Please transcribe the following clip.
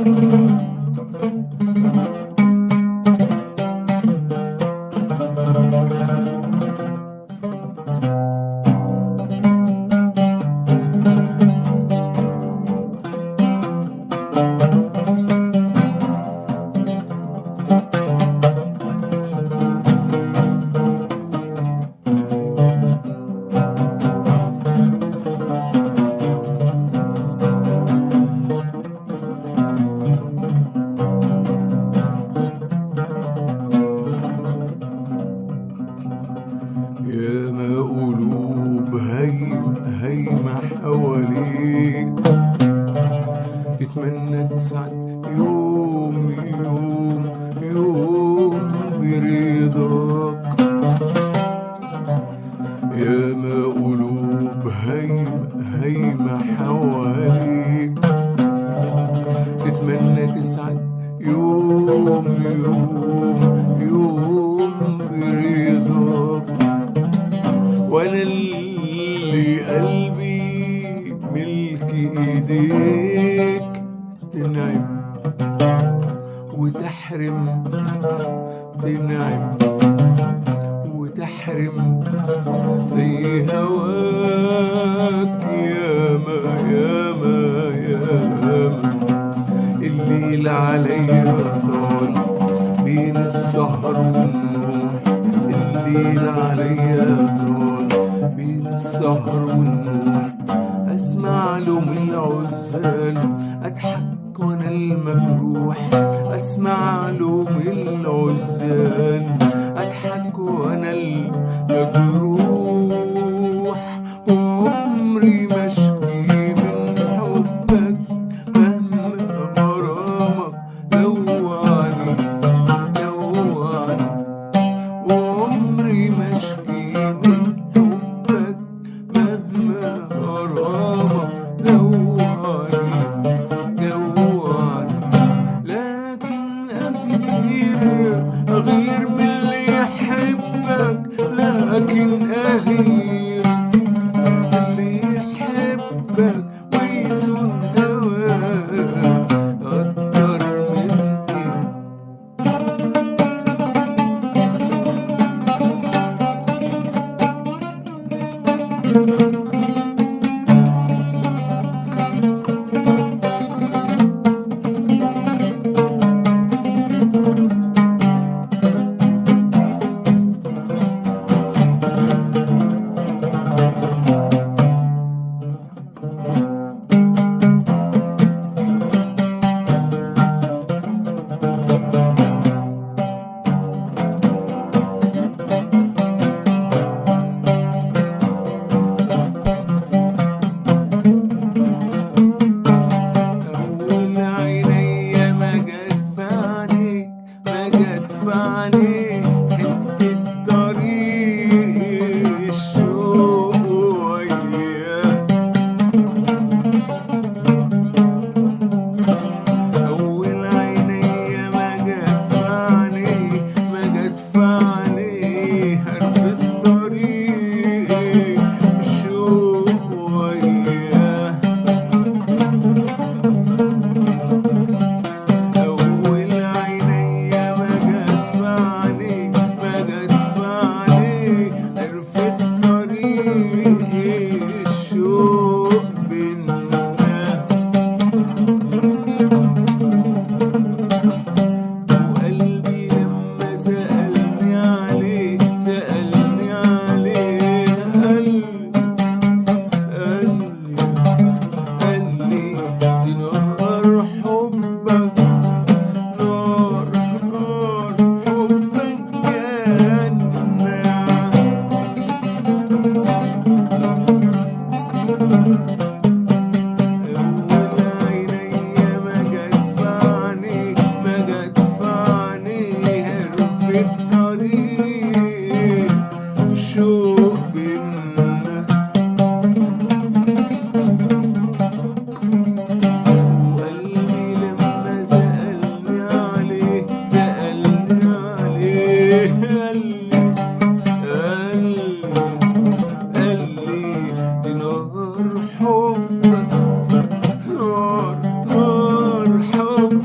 يا ما قلوب هايمة هايمة حواليك، تتمنى تسعد يوم يوم يوم برضاك. يا ما قلوب هايمة هايمة حواليك، تتمنى تسعد يوم يوم يوم برضاك. وانا اللي قلبي ملك ايديك، تنعم وتحرم، تنعم وتحرم زي هواك. ياما ياما ياما الليل عليا طال بين السهر والنوح، الليل عليا طال بين السهر والنوح. اسمع لهم العزال اضحك وانا المجروح، اسمع لهم العزال اضحك وانا المجروح. وعمري ما اشكي من حبك مهما غرامك لوعني لوعني، وعمري ما اشكي من حبك مهما غرامك لوعني لوعني. لكن أغير أغير من اللي يحبك، لكن أغير اللي يحبك ويسون هواك أكتر مني. أول عينيا ما جت في عينيك، ما جت في عينيك حتة طريق الشوق وياك. أول عينيا ما جت في عينيك، ما جت في عينيك حرف الطريق الشوق وياك. أول عينيا ما جت في عينيك، ما جت في عينيك عرفت طريق الشوق بينا. وقلبي لما سألني عليه، سألني عليه قال لي قال لي قال لي دي نار حبك، نار نار حبك جنة. أول عينيا ما جت في عينيك، ما جت في عينيك عرفت طريق الشوق بينا. وقلبي لما سألني عليه، سألني عليه قال لي قال لي قال لي دي نار حبك، نار نار حبك.